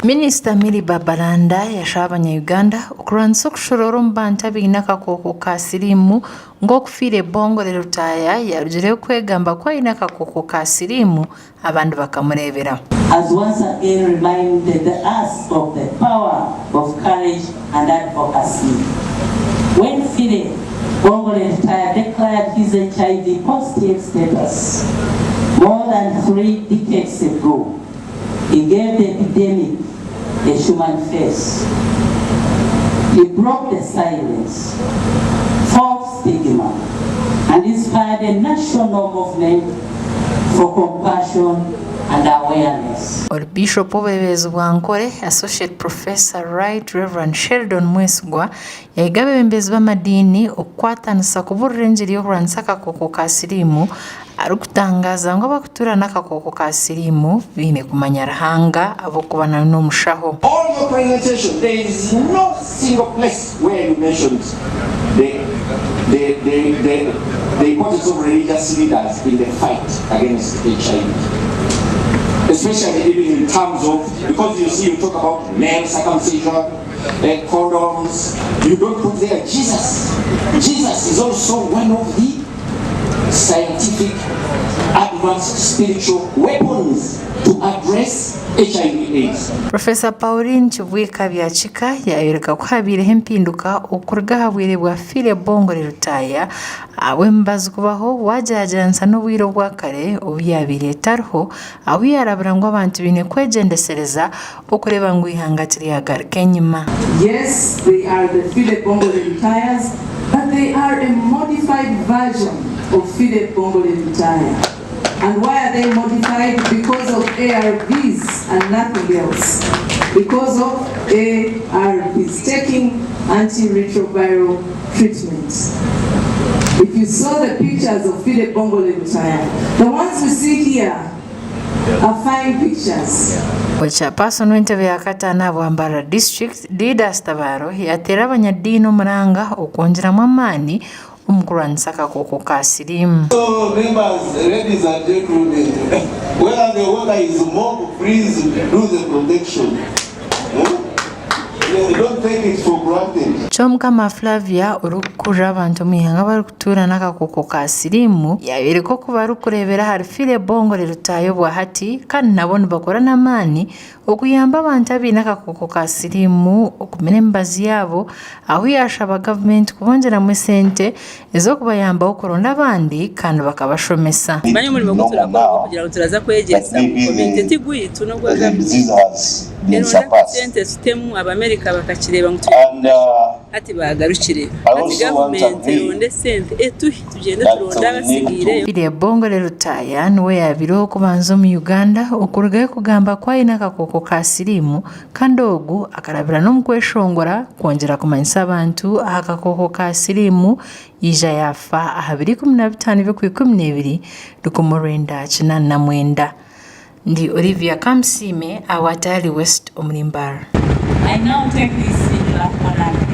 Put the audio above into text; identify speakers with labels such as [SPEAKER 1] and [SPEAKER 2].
[SPEAKER 1] Minisita Milly Babalanda yashaba abanya-Uganda okurwanisa okushoroora omu bantu abaine akakooko ka siriimu nk'oku Philly Bongole Lutaaya yarugireyo kwegamba ku aine akakooko ka siriimu abandi bakamureebera.
[SPEAKER 2] Has once again reminded us of the power of courage and advocacy. When Philly Bongole Lutaaya declared his HIV positive status more than 3 decades ago, he gave the epidemic a human face. He broke the silence, fought stigma, and inspired a national movement for compassion and awareness.
[SPEAKER 1] Ori Biishopu w'obureeberezi bwa Nkore, Associate Professor Right Rev. Sheldon Mwesigwa yahiga abeebembezi b'amadiini okukwatanisa kuburira engiri y'okurwanisa akakooko ka siriimu arikutangaaza ngu abarikutuura n'akakooko ka siriimu baine kumanya Ruhanga ahabw'okuba nawe n'omushaho.
[SPEAKER 3] All your presentation there is no single place where you mentioned the the the the the importance of religious leaders in the fight against HIV especially even in terms of because you see you talk about male circumcision uh, condoms you don't put there Jesus Jesus is also one of the scientific advanced spiritual weapons to address HIV AIDS.
[SPEAKER 1] Professor Pauline Kibwika Byakika yayoreka ku habaireho empinduka okuruga aha bwire bwa Philly Bongole Lutaaya ahabw'emibazi kubaho wagyeragyeranisa n'obwire obwa kare obu yaabaire etariho ahu yaarabura ngu abantu baine kwegyendesereza okureeba ngu eihanga tiryagaruka enyima.
[SPEAKER 4] Yes, they are the Philly Bongole Lutayas, but they are a modified version of Philly Bongole Lutaya. And why are they modified? Because of ARVs and nothing else. Because of ARVs, taking antiretroviral treatment. If you saw the pictures of Philly Bongole Lutaya, the ones we see here are fine pictures.
[SPEAKER 1] Chairperson w'entebe ya kataano ahabwa Mbarara District, Didas Tabaro yateera abanyadiini omuranga okwongyeramu amaani omu kurwanisa akakooko ka siriimu.
[SPEAKER 5] So members, ladies and gentlemen, whether the water is more, please do the protection. Eh? Don't take it for granted.
[SPEAKER 1] Kyomukama Flavia orikukurira abantu omu ihanga abarikutuura n'akakooko ka siriimu yayoreka oku barikureebera ahari Philly Bongole Lutaaya obwahati kandi nabo nibakora n'amaani okuyamba abantu abaine akakooko ka siriimu okumira emibazi yaabo ahu yaashaba gavumenti kubongyeramu esente ez'okubayambaho kuronda abandi kandi bakabashomesa.
[SPEAKER 6] Manya omurimo ogu turakora ogw'okugira ngu turaza kwegyesa omu community ti gwaitu n'ogwa gavumenti. Eronda akasente tutemu, Abamerika bakakireeba ngu twine omugasho hati baagarukire. Hati gavumenti eronde esente etuhe tugyende turonde abatsigaireyo.
[SPEAKER 1] Philly Bongole Lutaaya niwe yaabaire ow'okubanza omu Uganda okurugayo kugamba ku aine akakooko ka siriimu Kandi ogu akarabira n'omu kweshongora kwongyera kumanyisa abantu aha kakooko ka siriimu, yaija yaafa aha biro 15 by'Okwikumineebiri, 1989. Ndi Olivia Kamusiime ahabwa Tayali West omuri Mbarara.
[SPEAKER 2] I now take this singular honour.